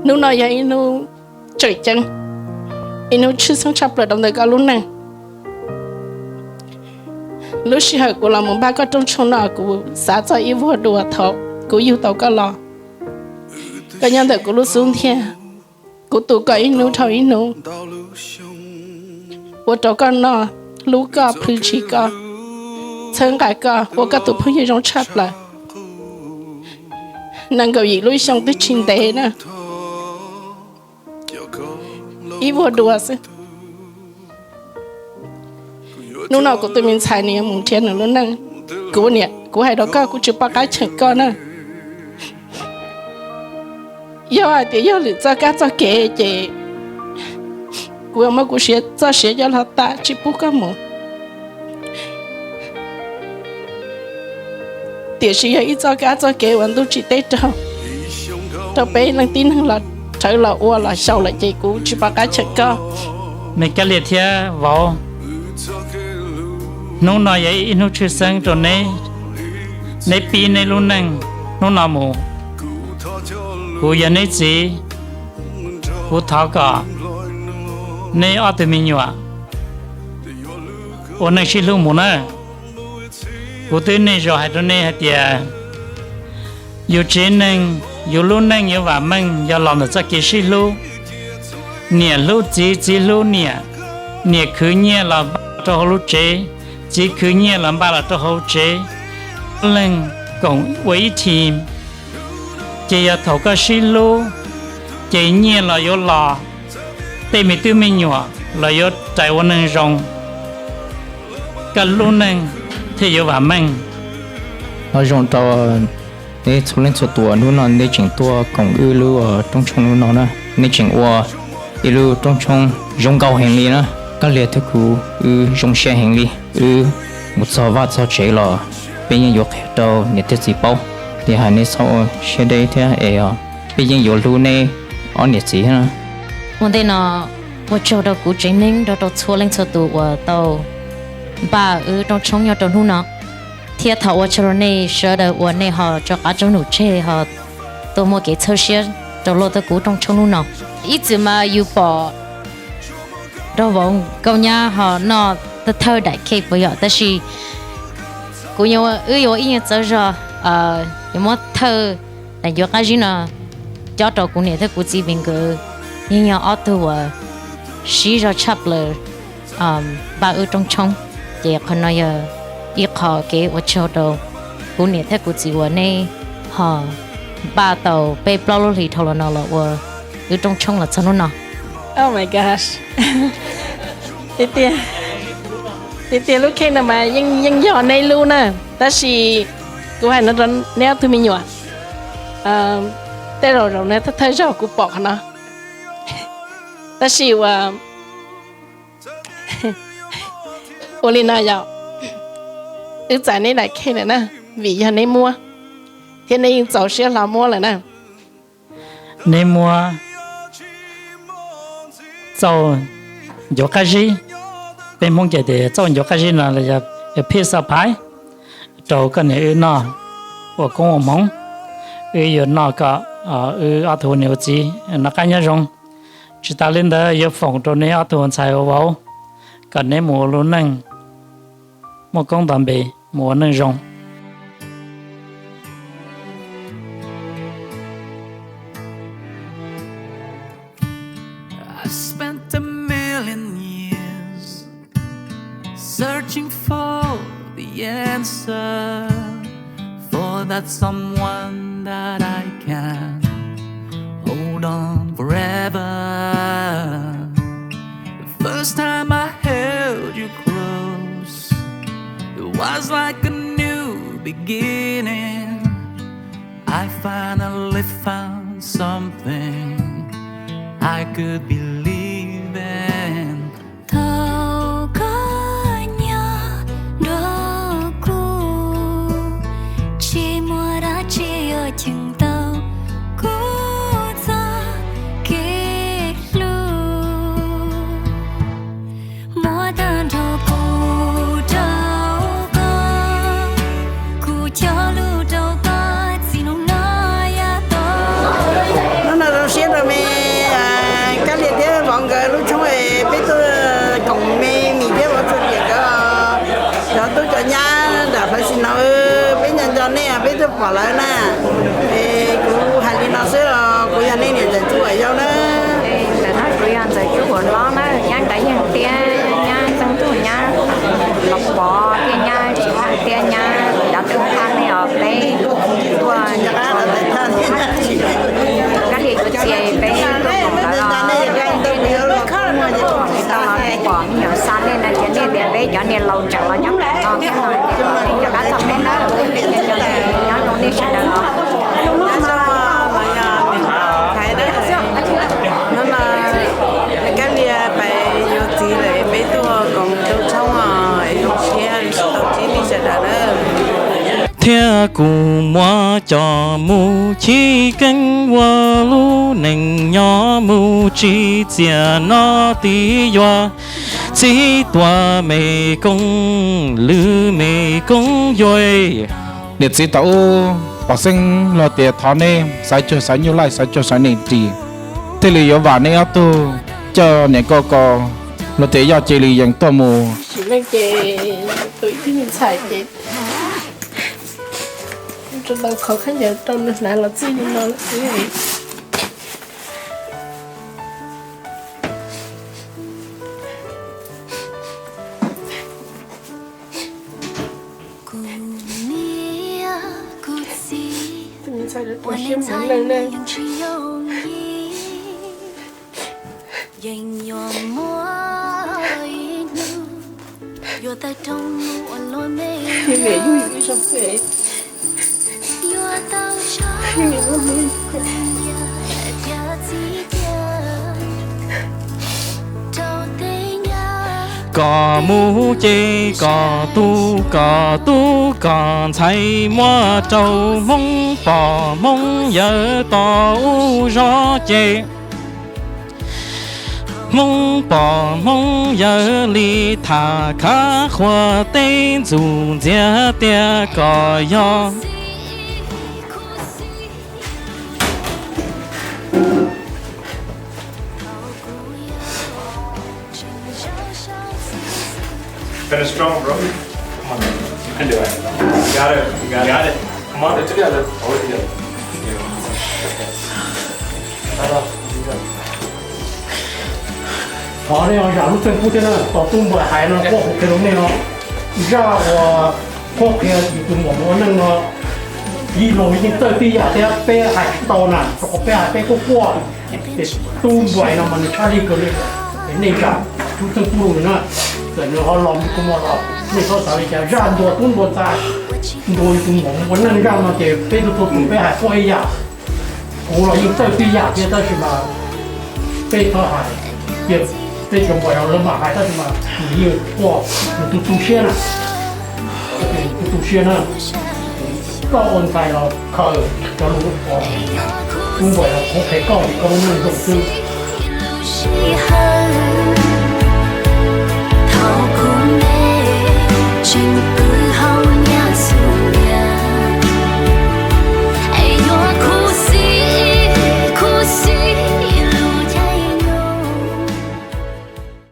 Hnub no yog ib hnub tseem ceeb, ib hnub tshwj xeeb tshaj plaws rau ntawm koj lub neej. Lub sij hawm kuv los mus npaj koj rooj tshoob no, kuv xav txog ib vuag dua thaum kuv yug tau koj los. Koj nyob ntawm kuv lub xub ntiag, kuv tu koj ib hnub dhau ib hnub, ua rau koj noj, hlub koj, plhws ntshis koj, txhawb nqa koj, ua koj tus phooj ywg zoo tshaj plaws. Nees nkaum yim lub xyoo twb tsis ntev na, ib vuag dua xwb. Hnub no kuv tus me ntxhais nws yuav mus nrhiav nws lub neej. Kuv niam, kuv hais rau koj, kuv tsis pom qab cheem koj na. Yog hais tias yog lwm txoj kab txoj kev ces kuv yuav muab kuv siav txoj siav coj los tas tsis pub koj mus. Tiam sis yog ib txoj kab txoj kev uas ntuj tsim teb raug rau peb leej tib neeg los rhawv los ua los xyaum lawm ces kuv tsis pom qab cheem koj. Me Kab Lia thiab vauv, hnub no yog ib hnub tshwj xeeb rau neb, neb pib neb lub neej hnub no mus. Kuv yog neb txiv, kuv thov kom neb ob tug me nyuam ua neej sib hlub mus na. Kuv twb nej zaum hais rau nej hais tias yus tsev neeg, yus lub neej yuav vam meej yog los ntawm txoj kev sib hlub. Niam hlub txiv, txiv hlub niam, niam khwv nyiaj los npaj rau hauv lub tsev, txiv khwv nyiaj los npaj los rau hauv tsev, ob leeg koom ua ib team. Ces yog thaum koj sib hlub, ces nyiaj los yuav los, tej me tub me nyuam los yuav rais ua neeg zoo, koj lub neej thiaj yuav vam meej. Nyob zoo rau neb txhua leej txhua tus, hnub no neb tseem tuaj koom wb lub rooj tshoob hnub no na. Neb tseem ua ib lub rooj tshoob zoo nkauj heev li na. Kab Lia thiab kuv wb zoo siab heev li. Wb mus txog vaj txog tsev los peb yeej yuav qhia rau niam thiab txiv paub. Li hais neb txhob ua siab deb thiab es peb yeej yuav hlub neb ob niam txiv thiab na. Ua ntej no ua tsaug rau kuv tsev neeg nrog rau txhua leej txhua tus uas tau npaj wb rooj tshoob nyob rau hnub no, thiab thov ua tsaug rau nej sawv daws uas nej ho tso qav tso num tseg ho tuaj muaj kev txhawb siab rau luag tuaj kuv rooj tshoob hnub no. Ib txwm mas yus pom nraug vauv Nkauj Nyab ho noj thawj daim cake puas yom, tab sis kuv, wb yuav ib nyuag txawv zog, yuav muab thawj daim ncuav qab zib no cob rau kuv niam thiab kuv txiv vim nkawd yeej yog ob tug uas siv zog tshaj plaws npaj wb rooj tshoob. Ces qhov no yog ib qho kev ua tsaug rau kuv niam thiab kuv txiv uas neb ho npaj tau peb plaub lub hlis dhau los no los ua wb rooj tshoob los txog hnub no. Oh my gosh, tiag tiag, lub cake no mas yeej yog neb lub na, tab sis kuv hais no rau neb ob tug me nyuam, tej zaum zaum no thawj zaug kuv pom qhov no, tab sis ua li no yog wb txais neb daim cake lawm na, vim yog neb muab, thiab neb yeej txaus siab hlo muab lawm na. Neb muab txauj ncuav qab zib, peb Hmoob ces tias txauj ncuav qab zib no yog piece of pie rau koj niam wb noj ua koob ua hmoov. Wb yuav noj kom wb ob tug ua niam ua txiv noj qab nyob zoo. Tsis tas li ntawd yuav foom rau neb ob tug ua ntxhais ua vauv kom neb mus ua lub neej muaj koob nto npe, mus ua neej zoo. I spent a million years searching for the answer for that someone that I can hold on forever. The first time I held you close, it was like a new beginning. I finally found something I could believe in. Thaum koj nyob nrog kuv, tsis muaj dab tsi yuav cheem tau kuv txoj kev hlub. Muab tag nrho kuv rau koj, kuv cog lus rau koj, txij hnub no yav tom Pom lawv na, es kuv hais li no xwb los kuv yog nej niam ntxawm Txuj Huam Yau na. Ntawm no kuv yog ntxawm Txuj Huam Hlob na, nyab Nkav Yeeg tiab nyab Ntxeev Tug, nyab Los Pov thiab nyab Tsis Thaj thiab nyab Dav Twj Thaj nej os, peb tuaj kab li yuav txias peb tuaj koom lawv os. Tsis tau los peb pom me nyuam xa nej no ces nej tias peb cov niag laus tseem los nyob pem no thiab no ces nej rov qab txog peb nawb, nyob zoo nej sawv daws os. Hnub no Kab Lia pais yuav txiv lawm, peb tuaj koom rau tshoob os, es zoo siab tau ntsib nej sawv daws nawb. Thiab kuv muab coj mus chim keeb ua lub neej nyob mus tsis txias no tib yuav txib tua me koob lwm me koob yuav. Niam txiv thaum ub pom xeeb luag tias thov neb xaiv cuag xaiv nyuj laij xaiv cuag xaiv nees ris, thiaj li yuav vam neb ob tug coj niam nkauj ko luag tias yoj cia li yees tuaj mus. Sim neej ces tus ib tug me ntxhais ces tau qhov khaub ncaws rau nws hnav los txij li no lawm. Tus me ntxhais no rau siab mus leej ne. Koj mus ces koj tub, koj tub koj ntxhais muab rau Hmoob pog Hmoob yawg tom ub zos ces Hmoob pog Hmoob yawg li tham khav qhuas teb ntxuj ntxiag tias koj yog Finish strong, bro. Come on, man. You can do it. You got it. You got it. You got it. Come on. We're together. Always together. Thov nej zam lub txim pub thiab na, tos tub npawg hais no kuj qhuab qhia rau nej no, zaj uas qhuab qhia yus tus muam ua neej no, yij laus yeej txawj tib yam thiab peb hais tsis tau na, rau qhov peb hais peb quaj quaj. Ces tub npawg no mas nws tshaj lij kawg li, es nej zam lub txim pub rau nws na, txawm nws ho los mus kuv muam los nej txhob xav li cas, zaj ntuas tub ntuas ntxhais, ntuas yus tus muam ua neej zaj no ces peb tug tub tus peb hais quaj ib yam. Kuv los yeej txawj tib yam thiab tab sis mas peb txhob hais, ces peb cov npawg no lawv mam hais tab sis mas nws yeej quaj, nws tu tu siab na, tu tu siab na. Koj ua ntxhais los khaws cov lus uas tub npawg no qhuab qhia koj ces koj lub neej zoo xwb.